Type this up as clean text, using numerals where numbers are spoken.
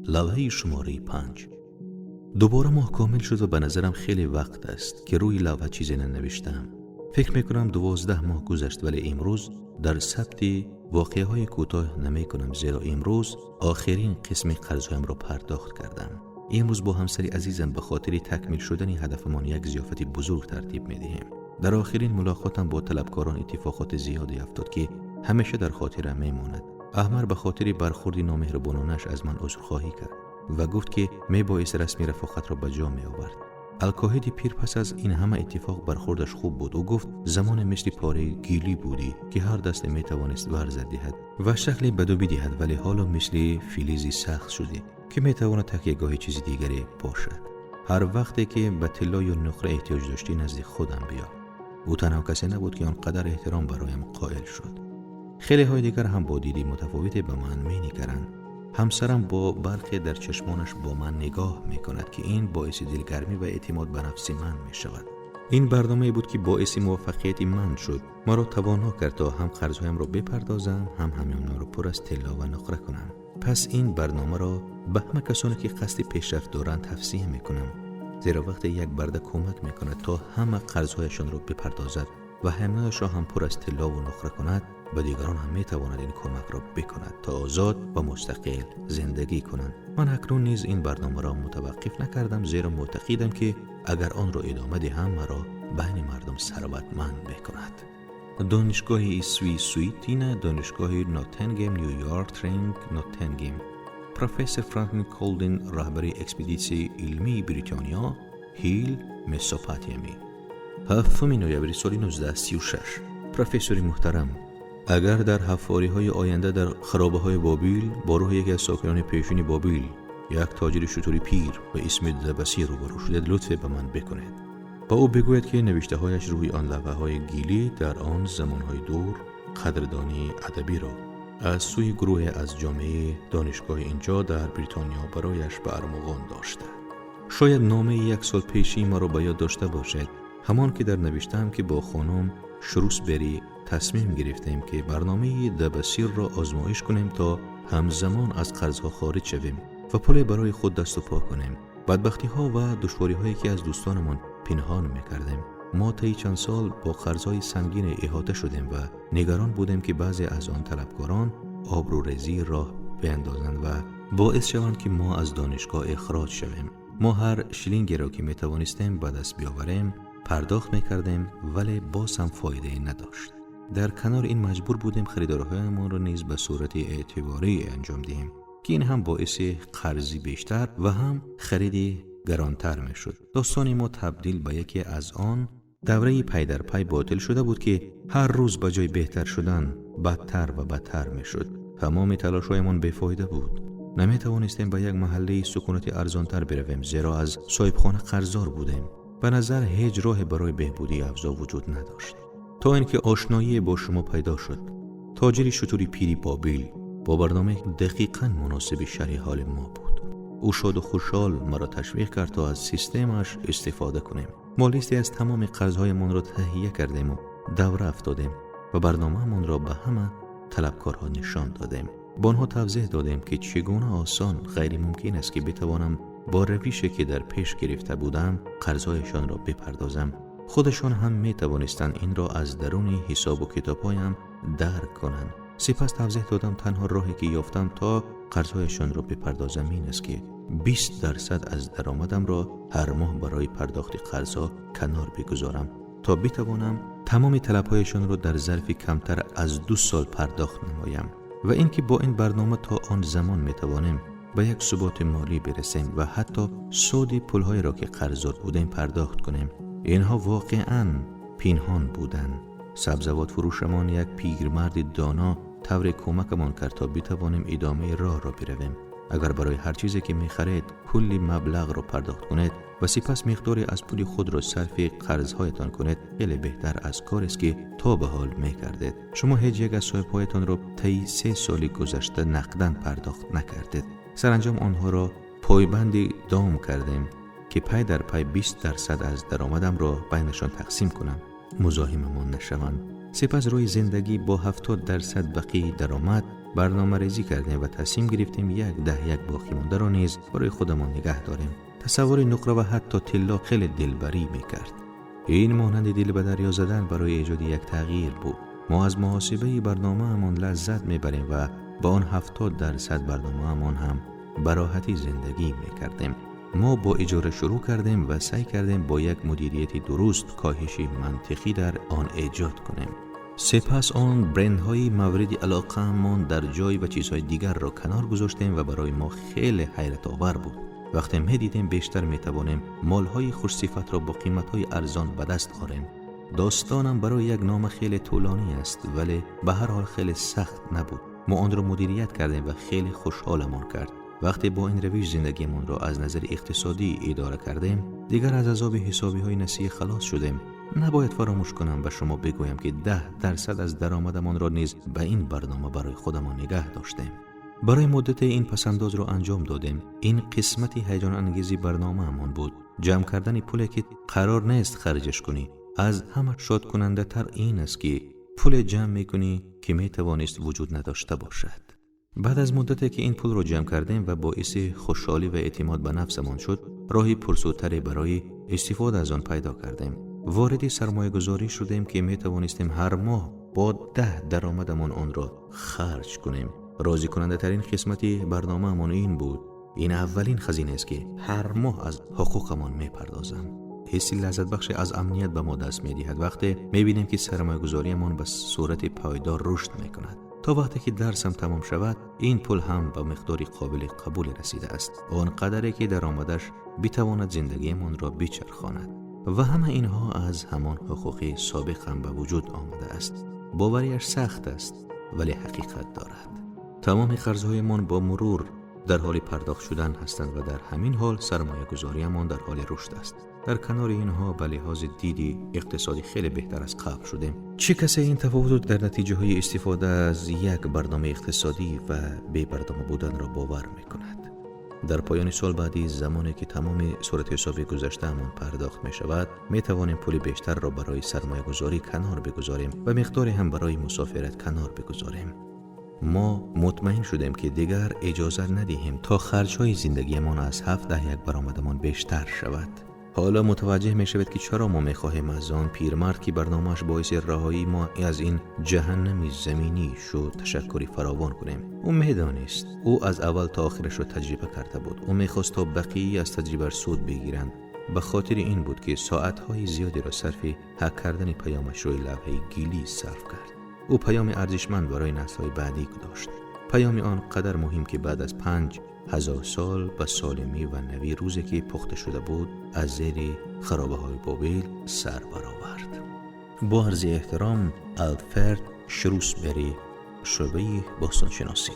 Лавҳаи шумораи 5. Дубора моҳ комил шуд ва ба назарам хеле вақт аст, ки рӯи лавҳа чизе нанавиштаам. Фикр мекунам, 12 моҳ гузашт, вале имрӯз дар сабти воқеаҳои кӯтоҳ намекунам, зеро имрӯз охирин қисми қарзҳоямро пардохт кардам. Имрӯз бо ҳамсари азизам ба хотири такмил шудани ҳадафамон як зиёфати бузург тартиб медиҳем. Дар охирин мулоқотам бо талабкорон иттифоқоти зиёде афтод, ки ҳамеша дар хотирам мемонад. Аҳмар ба хотири бархурди номеҳрубононааш аз ман узрхоҳӣ кард ва гуфт, ки мебоист расми рафоқатро ба ҷо меовард. Алкоҳиди пир пас аз ин ҳама иттифоқ бархурдаш хуб буд. Ӯ гуфт: «Замоне мисли пораи гилӣ будӣ, ки ҳар дасте метавонист варза диҳад ва шакле ба ду бидиҳад, вале ҳоло мисли филизи сахт шудӣ, ки метавонад такягоҳи чизи дигаре бошад. Ҳар вақте ки ба тилло ё нуқра эҳтиёҷ доштӣ, назди худам биё». Ӯ танҳо касе набуд, ки он қадар эҳтиром бароям қоил шуд. Хелеҳои дигар ҳам бо диди мутафовите ба ман менигаранд. Ҳамсарам бо барқе дар чашмонаш бо ман нигоҳ мекунад, ки ин боиси дилгармӣ ва эътимод ба нафси ман мешавад. Ин барномае буд, ки боиси муваффақияти ман шуд, маро тавоно кард, то ҳам қарзҳоямро бипардозам, ҳам ҳамёнҳоро пур аз тилло ва нуқра кунам. Пас ин барномаро ба ҳама касоне, ки қасди пешрафт доранд, тавсия мекунам, зеро вақте як барда кӯмак мекунад, то ҳама қарзҳояшонро бипардозад ва ҳамёнашро ҳам пур аз тиллову нуқра кунад, ба дигарон ҳам метавонад ин кӯмакро бикунад, то озод ва мустақил зиндагӣ кунанд. Ман акнун низ ин барномаро мутаваққиф накардам, зеро мӯътақидам, ки агар онро идома диҳам, маро байни мардум сарватманд мекунад. Донишгоҳи Свисуитина, донишгоҳи Ноттингем, Нью-Йорк, Тринг, Ноттингем. Профессор Франклин Колдин, раҳбари экспедитсияи илмии Бритониё, Ҳил, Месопотами, 7 ноябри соли 1936. Профессори муҳтарам, агар дар ҳаффориҳои оянда дар харобаҳои Бобил бо рӯҳи яке аз сокинони пешини Бобил, як тоҷири шутури пир ба исми Дабасӣ рӯбарӯ шудед, лутфе ба ман бикунед. Ба ӯ бигӯед, ки навиштаҳояш рӯи он лавҳаҳои гилӣ дар он замонҳои дур қадрдонии адабиро аз сӯи гурӯҳе аз ҷомеаи донишгоҳи инҷо дар Бритониё барояш ба армуғон дошта. Шояд номаи як сол пешии маро ба ёд дошта бошед, ҳамон ки дар навиштаам, ки бо хонум Шрусбери тасмим гирифтем, ки барномаи Дабасирро озмоиш кунем, то ҳамзамон аз қарзҳо хориҷ шавем ва пуле барои худ дасту по кунем. Бадбахтиҳо ва душвориҳое, ки аз дӯстонамон пинҳон мекардем. Мо таи чанд сол бо қарзҳои сангине иҳота шудем ва нигарон будем, ки баъзе аз он талабкорон обрӯрезӣ роҳ биандозанд ва боис шаванд, ки мо аз донишгоҳ ихроҷ шавем. Мо ҳар шилингеро, ки метавонистем ба даст биёварем, пардохт мекардем, вале боз ҳам фоидае надошт. Дар канори ин маҷбур будем харидорҳоямонро низ ба сурати эътиборӣ анҷом диҳем, ки ин ҳам боиси қарзи бештар ва ҳам хариди гаронтар мешуд. Достони мо табдил ба яке аз он давраи пай дар пай ботил шуда буд, ки ҳар рӯз ба ҷои беҳтар шудан бадтар ва бадтар мешуд. Тамоми талошҳоямон бефоида буд. Наметавонистем ба як маҳаллаи сукунати арзонтар биравем, зеро аз соҳибхона қарздор будем. Ба назар ҳеҷ роҳе барои беҳбудии авзоъ вуҷуд надошт, то ин ки ошноие бо шумо пайдо шуд. Тоҷири шутури пири Бобил бо барномаи дақиқан муносиби шарҳи ҳоли мо буд. Ӯ шоду хушҳол маро ташвиқ кард, то аз системааш истифода кунем. Мо листе аз тамоми қарзҳоямонро таҳия кардему давра афтодем ва барномаамонро ба ҳама талабкорҳо нишон додем. Ба онҳо тавзеҳ додем, ки чӣ гуна осон ғайримумкин аст, ки битавонам бо равише, ки дар пеш гирифта будам, қарзҳояшонро бипардозам. Худашон ҳам метавонистанд инро аз даруни ҳисобу китобҳоям дарк кунанд. Сипас тавзеҳ додам, танҳо роҳе, ки ёфтам, то қарзҳояшонро бипардозам, ин аст, ки 20% аз даромадамро ҳар моҳ барои пардохти қарзҳо канор бигузорам, то битавонам тамоми талабҳояшонро дар зарфи камтар аз 2 сол пардохт намоям ва ин ки бо ин барнома то он замон метавонем ба як суботи молӣ бирасем ва ҳатто суди пулҳоеро, ки қарздор будем, пардохт кунем. Инҳо воқеан пинҳон буданд. Сабзавотфурӯшамон, як пирмарди доно, тавре кӯмакамон кард, то битавонем идомаи роҳро биравем. Агар барои ҳар чизе, ки мехаред, кулли маблағро пардохт кунед ва сипас миқдоре аз пули худро сарфи қарзҳоятон кунед, хеле беҳтар аз корест, ки то ба ҳол мекардед. Шумо ҳеҷ як аз соҳибҳоятонро таи 3 соли гузашта нақдан пардохт накардед. Саранҷом онҳоро пойбанди дом кардем, ки пай дар пай 20% аз даромадамро байнашон тақсим кунам, музоҳимамон нашаванд. Сипас рӯи зиндагӣ бо 70% бақии даромад. برنامه‌ریزی کردیم و تصمیم گرفتیم 1/10 باقی مانده را نیز برای خودمان نگه داریم. تصور نقره و حتی طلا خیلی دلبری میکرد. این مانند دل به دریا زدن برای ایجاد یک تغییر بود. ما از محاسبه برنامه‌مان لذت میبریم و با آن 70% برنامه‌مان هم به راحتی زندگی میکردیم. ما با اجاره شروع کردیم و سعی کردیم با یک مدیریت درست کاهش منطقی در آن ایجاد کنیم. سپس آن برندهای مورد علاقه‌مان در جای و چیزهای دیگر را کنار گذاشتیم و برای ما خیلی حیرت آور بود. وقتی می‌دیدیم بیشتر می‌توانیم مالهای خوش صفت را با قیمت‌های ارزان به دست آوریم. داستانم برای یک نامه خیلی طولانی است، ولی به هر حال خیلی سخت نبود. ما آن را مدیریت کردیم و خیلی خوشحالمان کرد. وقتی با این روش زندگیمان را از نظر اقتصادی اداره کردیم، دیگر از عذاب حسابی‌های نسیه خلاص شدیم. نباید فراموش کنم و شما بگویم که 10% از درآمدمان را نیز به این برنامه برای خودمان نگه داشتیم. برای مدت این پسنداز را انجام دادیم. این قسمت هیجان انگیزی برنامه‌مان بود. جمع کردن پولی که قرار نیست خرجش کنی. از همه شاد کننده تر این است که پول جمع میکنی که میتوانست وجود نداشته باشد. بعد از مدتی که این پول را جمع کردیم و باعث خوشحالی و اعتماد به نفسمان شد، راهی پرسودتری برای استفاده از آن پیدا کردیم. وارد سرمایه گذاری شدیم که می توانستیم هر ماه با 10 درآمدمان آن را خرج کنیم. راضی کننده ترین قسمت برنامه این بود. این اولین خزینه است که هر ماه از حقوقمان می پردازم. حس لذت بخش از امنیت به ما دست می دهد وقتی می بینیم که سرمایه گذاریمان به صورت پایدار رشد می کند. تا وقتی که درسم تمام شود، این پول هم به مقدار قابل قبول رسیده است، آن قدری که درآمدش بتواند زندگیمان را بچرخاند. و همه اینها از همان حقوق سابق هم به وجود آمده است. باوریش سخت است ولی حقیقت دارد. تمام قرض‌هایمان با مرور در حال پرداخت شدن هستند و در همین حال سرمایه گذاریمان در حال رشد است. در کنار اینها به لحاظ دیدی اقتصادی خیلی بهتر از قبل شدیم. چه کسی این تفاوت در نتیجه های استفاده از یک برنامه اقتصادی و بی برنامه بودن را باور میکند؟ در پایان سال بعدی، زمانی که تمام صورت حساب گذشته‌مان پرداخت می شود، می توانیم پول بیشتر را برای سرمایه گذاری کنار بگذاریم و مقداری هم برای مسافرت کنار بگذاریم. ما مطمئن شدیم که دیگر اجازه ندهیم تا خرج‌های زندگیمان از 7/10 برآمدمان بیشتر شود. حالا متوجه می شود که چرا ما می خواهیم از آن پیرمرد که برنامه‌اش باعث رهایی ما از این جهنم زمینی شد تشکری فراوان کنیم. او می دانست. او از اول تا آخرش را تجربه کرده بود. او می خواست تا بقیه از تجربه سود بگیرند. به خاطر این بود که ساعت‌های زیادی را صرف حک کردن پیامش روی لوحه گیلی صرف کرد. او پیام ارزشمند برای نسل‌های بعدی داشت. پیام آن قدر مهم که بعد از 5000 سال به سالمی و نوی روزی که پخته شده بود از زیر خرابه های بابل سر برآورد. با عرض احترام، آلفرد شروسبری، شعبه باستانشناسی.